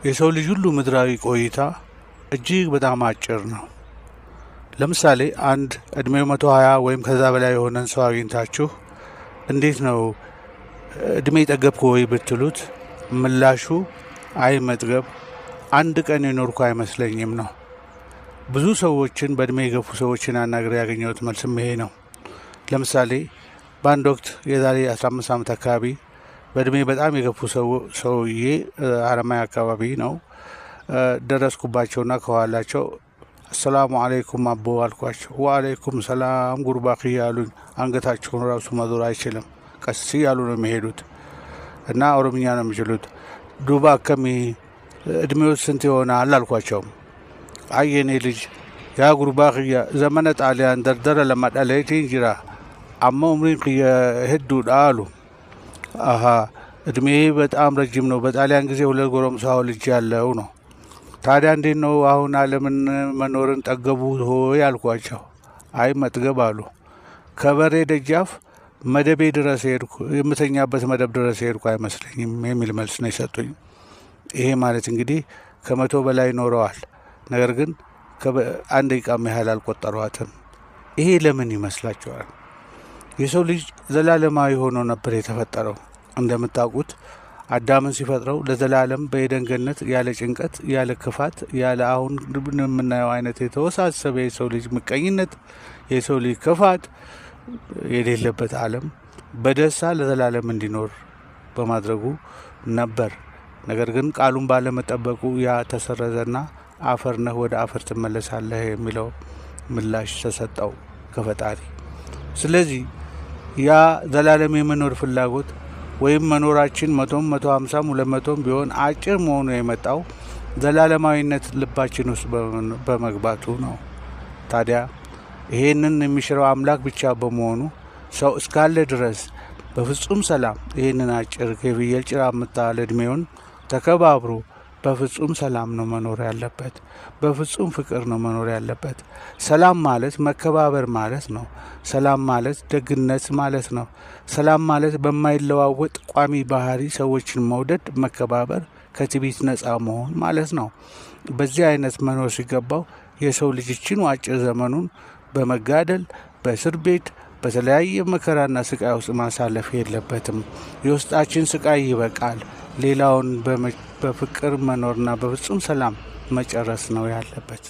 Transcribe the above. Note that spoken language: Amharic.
የሰው ልጅ ሁሉ ምድራዊ ቆይታ እጅግ በጣም አጭር ነው። ለምሳሌ አንድ እድሜው 120 ወይም ከዛ በላይ የሆነን ሰው አግኝታችሁ እንዴት ነው እድሜ ጠገብኩ ወይ ብትሉት ምላሹ አይ መጥገብ፣ አንድ ቀን የኖርኩ አይመስለኝም ነው። ብዙ ሰዎችን በእድሜ የገፉ ሰዎችን አናግሬ ያገኘሁት መልስም ይሄ ነው። ለምሳሌ በአንድ ወቅት የዛሬ 15 ዓመት አካባቢ በእድሜ በጣም የገፉ ሰውዬ ሀረማያ አካባቢ ነው ደረስኩባቸውና ከኋላቸው አሰላሙ አለይኩም አቦ አልኳቸው። ወአለይኩም ሰላም ጉርባክ እያሉኝ አንገታቸውን ራሱ መዞር አይችልም፣ ቀስ እያሉ ነው የሚሄዱት እና ኦሮምኛ ነው የሚችሉት። ዱባ አከሚ እድሜው ስንት ይሆናል አልኳቸው። አይ የኔ ልጅ ያ ጉርባ ክያ ዘመነ ጣሊያን ደርደረ ለማዳለይቲን ጅራ አማ ኡምሪን ክየ ሄዱudha አሉ። አሀ እድሜ በጣም ረጅም ነው። በጣሊያን ጊዜ 2 ጎረምሳ ልጅ ያለው ነው። ታዲያ እንዴት ነው አሁን ዓለምን መኖርን ጠገቡ ሆይ አልኳቸው። አይ መጥገብ አሉ። ከበሬ ደጃፍ መደቤ ድረስ ሄድኩ፣ የምተኛበት መደብ ድረስ ሄድኩ አይመስለኝም የሚል መልስ ነው የሰጡኝ። ይሄ ማለት እንግዲህ ከ100 በላይ ኖረዋል። ነገር ግን አንድ ደቂቃም ያህል አልቆጠሯትም። ይሄ ለምን ይመስላችኋል? የሰው ልጅ ዘላለማዊ ሆኖ ነበር የተፈጠረው። እንደምታውቁት አዳምን ሲፈጥረው ለዘላለም በኤደን ገነት ያለ ጭንቀት፣ ያለ ክፋት፣ ያለ አሁን የምናየው አይነት የተወሳሰበ የሰው ልጅ ምቀኝነት፣ የሰው ልጅ ክፋት የሌለበት ዓለም በደስታ ለዘላለም እንዲኖር በማድረጉ ነበር። ነገር ግን ቃሉን ባለመጠበቁ ያ ተሰረዘና አፈር ነህ ወደ አፈር ትመለሳለህ የሚለው ምላሽ ተሰጠው ከፈጣሪ። ስለዚህ ያ ዘላለም የመኖር ፍላጎት ወይም መኖራችን 100ም 150ም 200ም ቢሆን አጭር መሆኑ የመጣው ዘላለማዊነት ልባችን ውስጥ በመግባቱ ነው። ታዲያ ይሄንን የሚሽረው አምላክ ብቻ በመሆኑ ሰው እስካለ ድረስ በፍጹም ሰላም ይሄንን አጭር የፍየል ጭራ የምታህል እድሜውን ተከባብሮ በፍጹም ሰላም ነው መኖር ያለበት። በፍጹም ፍቅር ነው መኖር ያለበት። ሰላም ማለት መከባበር ማለት ነው። ሰላም ማለት ደግነት ማለት ነው። ሰላም ማለት በማይለዋወጥ ቋሚ ባህሪ ሰዎችን መውደድ፣ መከባበር፣ ከትዕቢት ነፃ መሆን ማለት ነው። በዚህ አይነት መኖር ሲገባው የሰው ልጅ ይህችን አጭር ዘመኑን በመጋደል በእስር ቤት በተለያየ መከራና ስቃይ ውስጥ ማሳለፍ የለበትም። የውስጣችን ስቃይ ይበቃል። ሌላውን በፍቅር መኖርና በፍጹም ሰላም መጨረስ ነው ያለበት።